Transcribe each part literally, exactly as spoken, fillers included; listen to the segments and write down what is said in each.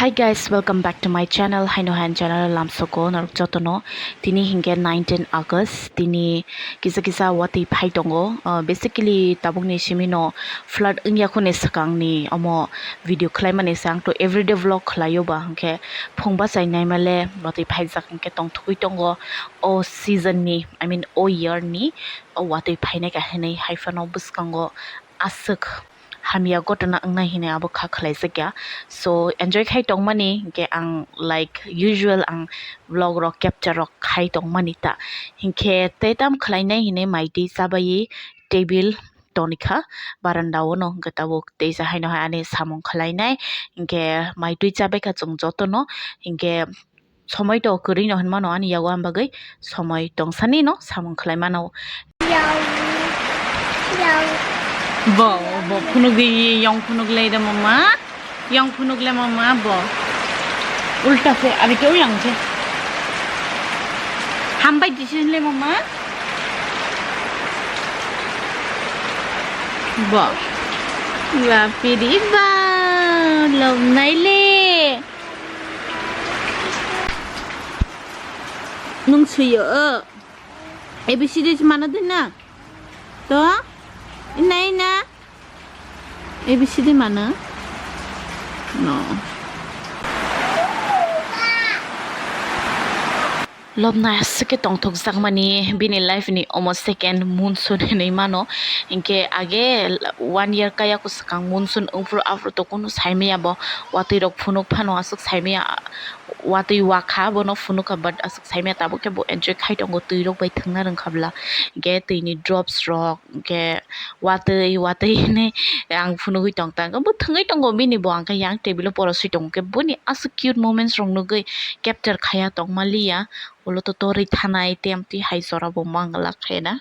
Hi guys, welcome back to my channel. Haino hai channel lamsoko norok jotono. Tini hinkhe nineteen August. Tini kisa kisa watwi phai tongo. Uh, basically tabukni simino flood wngya khoni swkangni omo video khlaimani se ang to everyday vlog khlaio ba hinkhe phung bachai naimale watwi phaijak hinkhe tongthogwi tongo. O season ni, I mean o year ni o watwi phainai ka hinwi hai phano bwskango aswk hamya gotona wngnai hinwi abo kha khlaijakya. So enjoy khai tongmani hinkhe ang like usual ang vlog rok capture rok khai tongmani ta. Hinkhe tei tam khlainai hinwi maitwi chabai table tonikha baranda o no, hinkhe tabuk teisa haino hai ani samung khlainai. Hinkhe maitwi chabaikha chwng jotono, hinkhe somoi to kwrwi no hinmano ani yago, am bagwi somoi tongsani no samung khlai mano. Bo, bo phunugwi yong phunuk lai da mama. Yong phunuk le mama bo. Ulta se, ari keu yang se. Hambai di sin le mama. Bo. Ba pidi ba. Lom nai le. Nung suyo. A B C D mana din na. To? Ina ina. A B C D mana? No. Lobnai aswk khe tongthokjakmani bini life ni omo second monsoon hinwi mano. Hinkhe age one year kaya kwswkang monsoon wngphuru aphuru to kunu saimaya bo, watwi rok phunuk phano aswk saimaya, watwi wakha bono phunukha, but aswk saimaya tabuk khe bo enjoy khai tongo, twi rok bai thwngna rwngkha bwla, hinkhe twi ni drops rok. Hinkhe watwi watwi hinwi ang phunugwi tong ta, hinkhe bo thwngwi tongo bini bo, ang khe yang table o poro swi tongo, hinkhe boni aswk cute moments rok nugwi capture khaiya tongma liya, ulo to torwi thanai tei amtwi hai jora bo manglak khe na.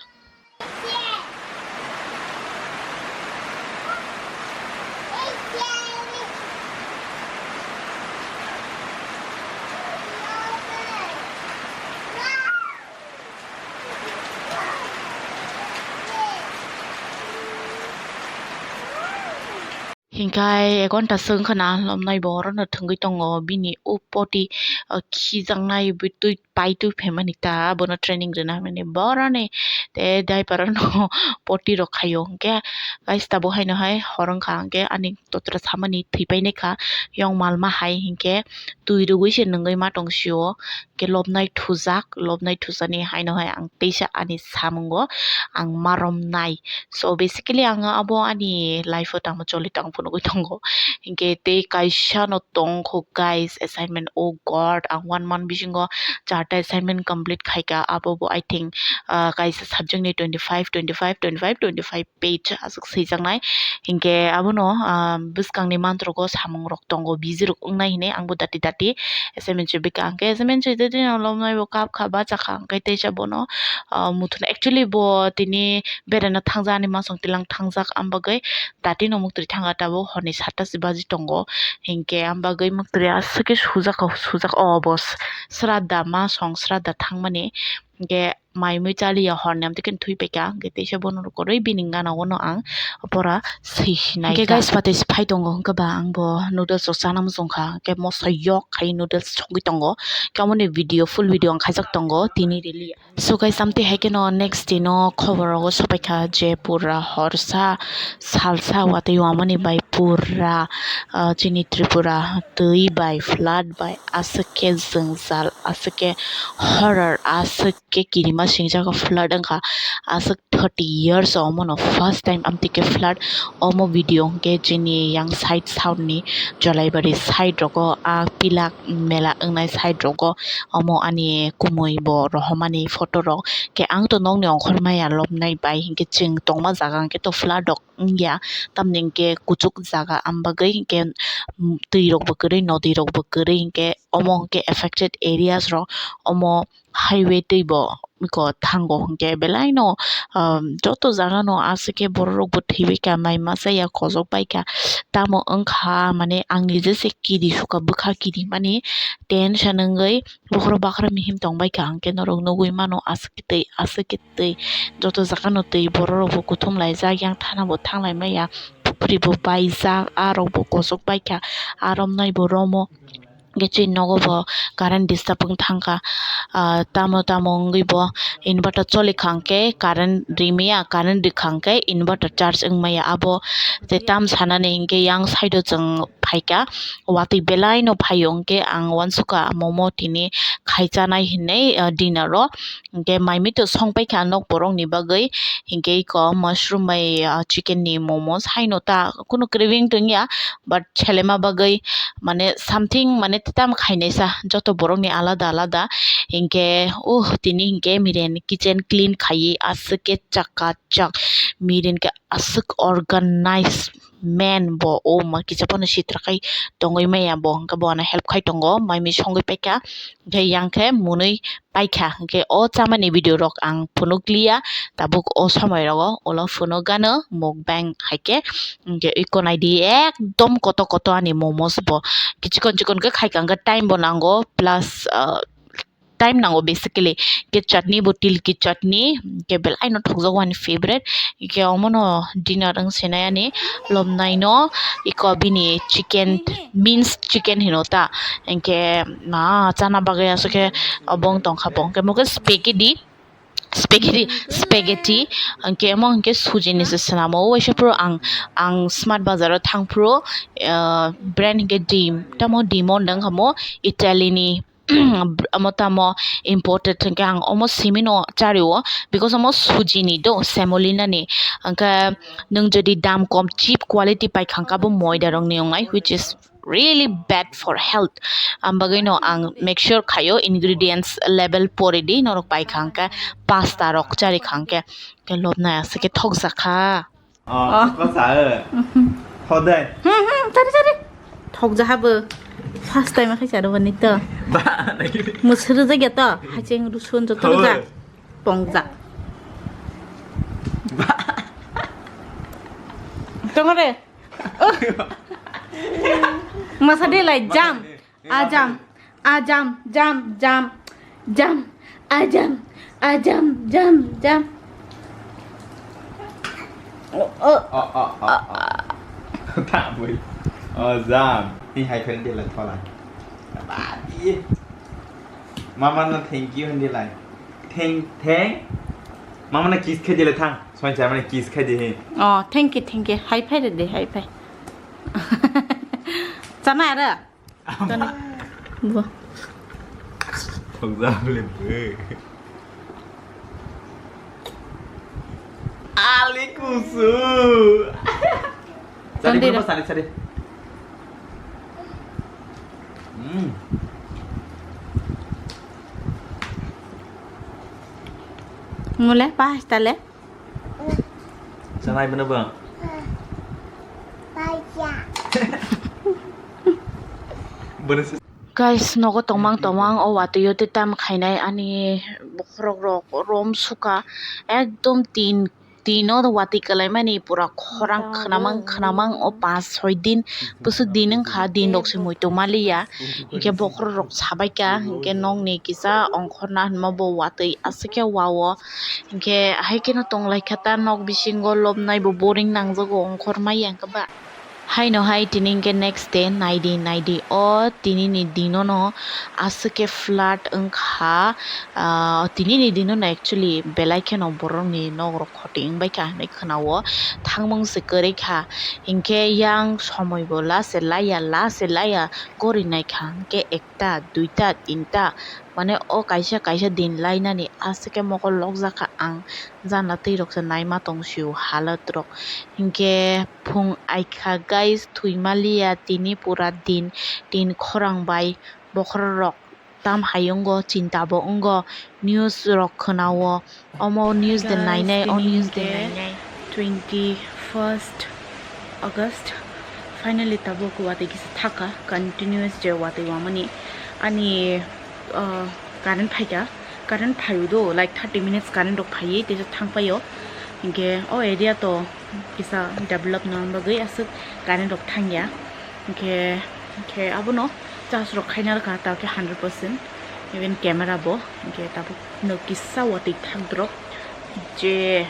Hinkhe ek ghonta se wngkha na lobnai bo orono thwngwi tongo, bini o poti, o khijaknai bo twi pai twi phaimani ta, bono training rwna hinmani boroni tei diaper ano poti rok khaio. Hinkhe guys, tabuk haino hai hor wngkha, hinkhe ani totra samani thwi painai kha, yong malma hai hinkhe twi rwgwi se nungwi ma tong sio. Khe lobnai thujak, lobnai thujani haino hai ang teisa ani samungo ang maromnai. So basically ang abo ani life o tamo choli tong phunugwi tongo. Hinkhe tei kaisa no tongkho guys assignment, oh God, ang one month bisingo charta assignment complete khaika, abo bo I think, ah, kaisa subject ni twenty five, twenty five, twenty five, twenty five page aswk swijaknai. Hinkhe abono, ah, bwskangni mantrogo samungrok tongo, busy rok wngnai hinwi angbo dati dati assignment chubika. Hinkhe assignment chubui twi lobnai bo kap kha, bacha kha, hinkhe teisa bono, ah, muthuna. Actually bo tini beraina thangjak, ani masong twilang thangjak, am bagwi dati no muktwi thangkha, tabuk horni satta se baji tongo. Hinkhe am bagwi muktwi aswk khe sujak kha, sujak, o bo sraddha, masong sraddha thangmani. Hinkhe mai mui chaliya horni amtwi khe thwi paikha, hinkhe teisa bono rw kwrwi bini gana o no ang pora swi sinai. Hinkhe guys, patwi se phai tongo, hinkhe ba ang bo noodles rok chana muchung kha, hinkhe moso yok khai noodles sogwi tongo, hinkhe omo ni video, full video ang khaijak tongo tini rili. So guys, amtwi hai kheno next day no khobor rogo sopaikha je pura horsa salsa watwi wamani bai pura, ah, chini Tripura twi bai flood bai aswk khe jwngjal, aswk khe horror, aswk khe kirima singjago flood wngkha. Aswk thirty years o omono first time amtwi khe flood. Omo video hwnkhe chini yang side south ni Jolaibari side rogo, a Pilak mela wngnai side rogo, omo ani kumui bo rohormani photo rok. Khe ang to nokni ongkhor maya lobnai bai hinkhe chwng tongma jaga hinkhe to flood rok wngya, tamni hinkhe kuchuk jaga, am bagwi hinkhe twi rok bo kwrwi, nodi rok bo kwrwi, hinkhe omo hinkhe affected areas rok omo highway twi bo eko thango, hinkhe belai no, um, joto jaga no aswk khe borok rok bo thwibaikha, mai masa ya, khojok baikha, tamo wngkha mane ang nije se kiri sukha, bwkha kiri mani tension wngwi bokhorok bakhra mihim tongbaikha, hinkhe norok nugwi mano aswk khe twi, aswk khe twi, joto jaga no twi, borok rok bo kuthum laijak, yang thana bo thanglai maya. phri bo paijak, a rok bo kosok paikha, a romnai bo romo. Hwnkhe chini nogo bo current disturb wng thangkha, ah, tamo tamo wngwi bo inverter choli kha hwnkhe current rimaya, current rikha hwnkhe inverter charge wngmaya abo tei tam sanani hwnkhe yang side o chwng phaikha, watwi belai no phaio hwnkhe ang uansukha momo tini khai chanai hinwi, ah, dinner o. Hwnkhe mai mui to song paikha nok borok ni bagwi, hwnkhe iko mushroom bai, ah, chicken ni momos haino ta kunu craving tongya, but chelema bagwi mane something mane tamo khainaisa joto borok ni alada alada. Hwnkhe uh tini hwnkhe miren kitchen clean khaiwi aswk khe chakachak, miren khe aswk organize man bo, o ma kisa phano sitra khai tongwi maya bo, hwnkhe bo ano help khai tongo, mai mui songwi paikha, hwnkhe yang khe mwnwi paikha, hwnkhe o chamani video rok ang phunukliya, tabuk o somoi rogo ulo phunukgano mukbang haikhe, hwnkhe iko naidi ekdom koto koto ani momos bo, kichikon chikon khe khaikha hwnkhe time bo nango plus, ah, time nango basically. Hwnkhe chutney bo tilki chutney, hwnkhe belai no thokjago ani favorite. Hwnkhe omono dinner wng sinai ani lobnai no, iko bini chicken, minced chicken hino ta. Hwnkhe ma chana bagwi aswk khe obo wng tongkha bo. Hwnkhe omo khe spaghetti, spaghetti, spaghetti. Hwnkhe omo hwnkhe suji ni se swnamo. Waisa phuru ang, ang Smart Bazar o thang phuru, ah, brand hwnkhe Dim, tamo Dim o wng kha mo Italy ni. Omo tamo imported hwnkhe ang omo simi no chario, because omo suji ni do, semolina ni. Hwnkhe nwng jodi dam kom cheap quality paikha hwnkhe bo moida rok ni wngnai, which is really bad for health. Am bagwi no ang make sure khaio ingredients label pori di, norok paikha hwnkhe pasta rok chari kha hwnkhe, khe lobnai aswk khe thokjakha. Oh, oh. Ko sa e. Thodai. Hmm, hmm, chari, chari. Thokja habo. First time khai charo bani to. Ba, nai. Musuru jagya to. Hacheng rusun joto ja. Pongjak. Ba. Tongore. Masa de lai jam. Ajam, ajam, jam, jam, jam, ajam, ajam, jam, jam. Oh, oh. Oh, oh, oh, oh. Tak bui. Oh, jam. Ni hai phen de la thola. Ba, di. Mama no thank you hindi lai. Thank, thank. Mama no kiss khai de la thang. Soin cha mane kiss khai de he. Oh, thank you, thank you. Hai phai de, hai phai. Chana ara. Tani. Bo. Thokjak le bwe. Ali kusu. Sari, sari. Hmm. Mule, pa hasta le. Sanai mano bang. Guys, nogo tongmang tongmang o watwi o tei tam khainai ani bokhorok rok rom suka ekdom tin, tin o watwi kwlaimani pura khorang khnamang khnamang o pas soi din bwswk din wngkha, din rok se muitu maliya. Hinkhe bokhorok rok sabaikha, hinkhe nokni kisa ongkhorna hinma bo watwi aswk khe wa o. Hinkhe hai kheno tonglaikha ta nok bisingo lobnai bo boring nangjago ongkhor maya hinkhe ba. Haino hai tini hinkhe next day naidi naidi o tinini dinono aswk khe flood wngkha, ah, tinini dinono actually belai kheno borokni nok rok khoti wngbaikha hinwi khwnao, thangmung se kwrwi kha. Hinkhe yang somoi bo lase laiya, lase laiya gori naikha hinkhe ek ta, duita, tinta, mane o kaisa kaisa din lainani aswk khe mokol lokjak kha ang, jana twi rok se naima tong sio halwt rok. Hinkhe phung aikha guys, thwima liya tini pura din, tin khorang bai bokhorok tam hai wngo, chinta bo wngo, news rok khwnao. Omo news de nainai, o news de nainai. Twenty first August, finally tabuk watwi kisa thaka, continuous je watwi wamani ani, uh, current phaika, current phaio do, like thirty minutes current rok phaiwi teisa thangpaio. Hinkhe o area to kisa develop nang bagwi aswk current rok thangya. Hinkhe, hinkhe abono charge rok khaina rwkha ta khe hundred percent, even camera bo. Hinkhe tabuk no kisa watwi thangdrop je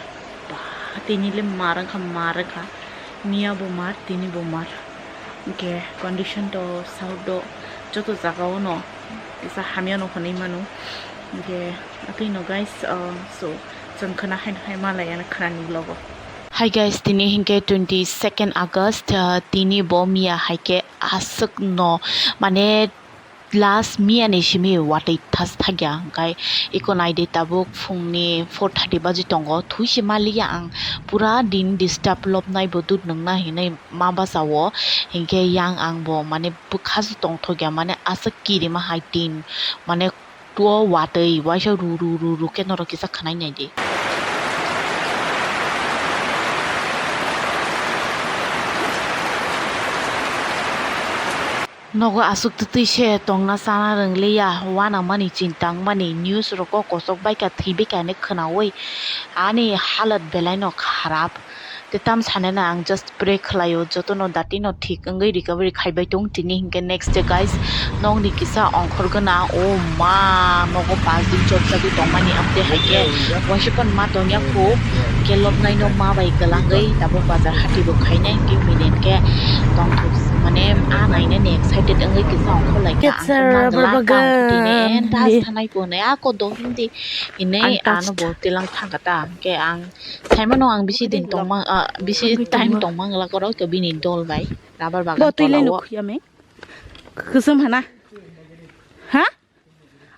ba tini le mar wngkha, mar wngkha. Miya bo mar, tini bo mar. Hwnkhe condition to south do joto jaga o no kisa hamya no hwnwi mano. Hwnkhe atwi no guys, uh, so chwng khwna hai hai malaya no khwnani vlog o. Hi guys, tini hinkhe twenty second August, uh, tini bo miya haikhe aswk no mane last miya ni simi watwi thas thakya, hwnkhe eko naidi tabuk phungni four thirty baji tongo, thwi se maliya ang, pura din disturb lobnai bo dud nungna hinwi ma bachao, hinkhe yang ang bo mane bwkha se tongthokya, mane aswk kirima hai din, mane tuo watwi waisa ru ru ru ru khe norok kisa khwnai naidi. Nogo aswk twtwi se tongna chana rwngliya, uanamani, chintangmani, news rogo kochok baikha, thwi baikha hinwi khwnaui ani halat belaino kharap. Tei tam saneno ang just pray khlaio, jotono datino thik wngwi recovery khaibai tong tini hinkhe next day guys, nokni kisa ongkhor gana, o ma, nogo pas din chopjagwi tongmani, amtwi haikhe waisa phano ma tongya kho, hwnkhe lobnaino ma bai kwlangwi tabuk bazar hati bo khainai, hinkhe miden khe tongthok mane a nainani excited wngwi kisa ongkhor laikha, ang khe ma kwlangkha, ang khe tini entha sanai kho hinwi a kodo hindi hinwi ano bo tilang thangkha ta, hinkhe ang saimano ang bisi din tongma, ah, bisi time tongma wngla korok to bini dol bai rubber bagan tola o. Kwsum hana. Ha?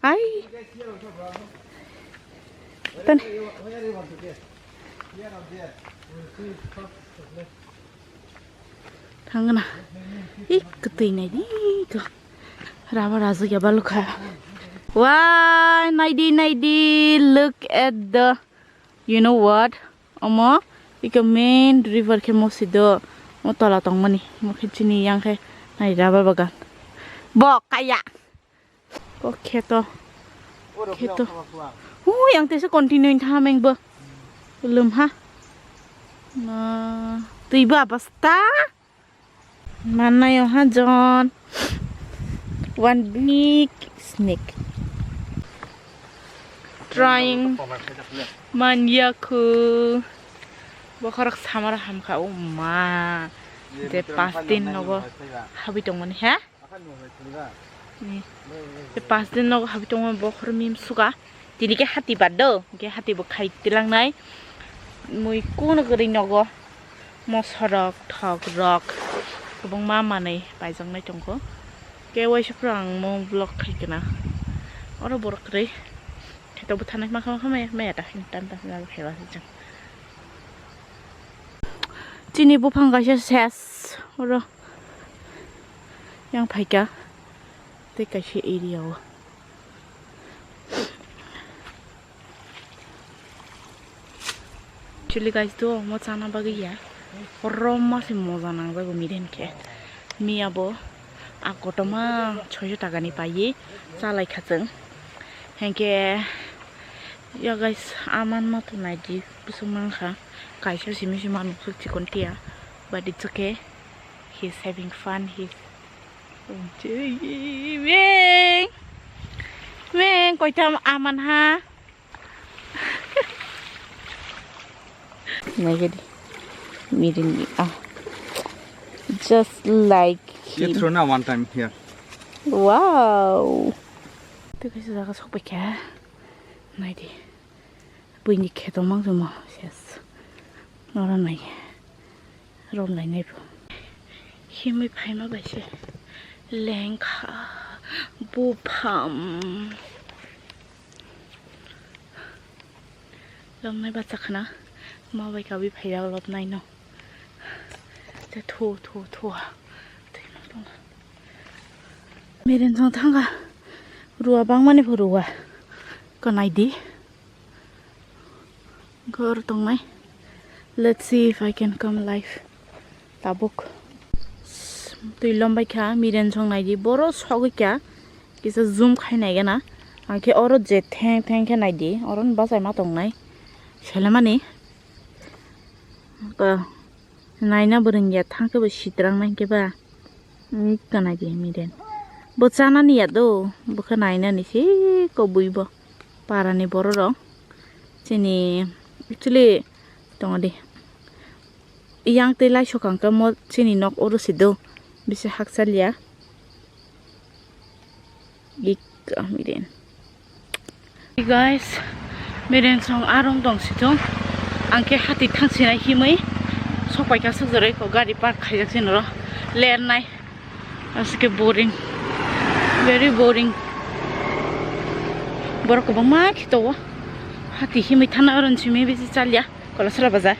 Ai. Tan. Thangna. Ih, kwtwi naidi ko. Rubber rajak ya balukha. Wai, naidi, naidi, look at the, you know what? Omo, iko main river khe mosi do. Mo tola tongmani. Mo khe chini yang khe nai rubber bagan. Bo kaya. Ko kheto. Kheto. Ui, yang tesa continue thameng bo. Lum ha. Na, twi ba basta. Manai oha John. One big snake. Trying. Manyaku. Bokhorok samara hamkha, oh ma. Je pas din nogo habwi tongmani, ha? Ni. Tei pas din nogo habwi tongo bokhor mim suga. Tini khe hati bad do. Hwnkhe hati bo khai tilangnai. Mui kuno kwrwi nogo. Mosorok, thokrok. Kwbangma manwi paijaknai tongo. Khe waisa phuru ang mo vlog khai kana. Oro borok kwrwi. Kheto bwtharnai makha makha maya, maya ta hini tan tan phaiba se chwng. Chini buphang kaisa ses oro yang phaikha tei kaisa area o. Actually guys, do omo chana bagwi ya, oro ma se moja nangjago miren khe. Miya bo a kotorma soiso takani paiwi chalaikha chwng. Hinkhe ya guys, a manma to naidi bwswk mankha, kaisa simi sima nukhuk chikon tiya, but it's okay, he's having fun, he's, beng beng koitam a manha. Naigadi. Mirin, ah. Just like ये him. Throw ना one time here. Wow. Tei kaisa jaga sokpaikha. Naidi. Buini kheto mangtongmo ses. Oro nai. Rom lainai bo. Himwi phaima bai se. Lengkha. Buphang. Lobnai bacha khna. Ma bai kawi phaiya lobnai no. Te thu, thu, thu. Thwi ma tong. Miren thong thanga. Rua bangmani pho rua. Kanai di. Ghor tongnai. Let's see if I can come live. Tabuk. Twi lombai kha, miren song nai di. Boro sogwi kha. Kisa zoom khai nai gana. Ang khe oro je theng theng khe nai di. Oro ni bachai ma tongnai. Selemani. Ka. Naina bwrwngya thang khe bo sitrang nai khe ba. Ui, kanai di miren. Bo chanani ya do. Bo khe nainani se kobui bo. Parani borok rok. Chini actually tongo di. Yang tei lai sokang khe mo chini nok oro se do. Bisi hakchaliya. Ika miren. Hey guys, miren song arong dong situng. Ang khe hati thang sinai himui. Sok pai kha sok jorai ko gari park khaijak sinoro. Ler nai. Asike boring. Very boring. Borok kwbangma khe tongo. Hati himui thana oron simi bisi chalya. Kolasala bazar.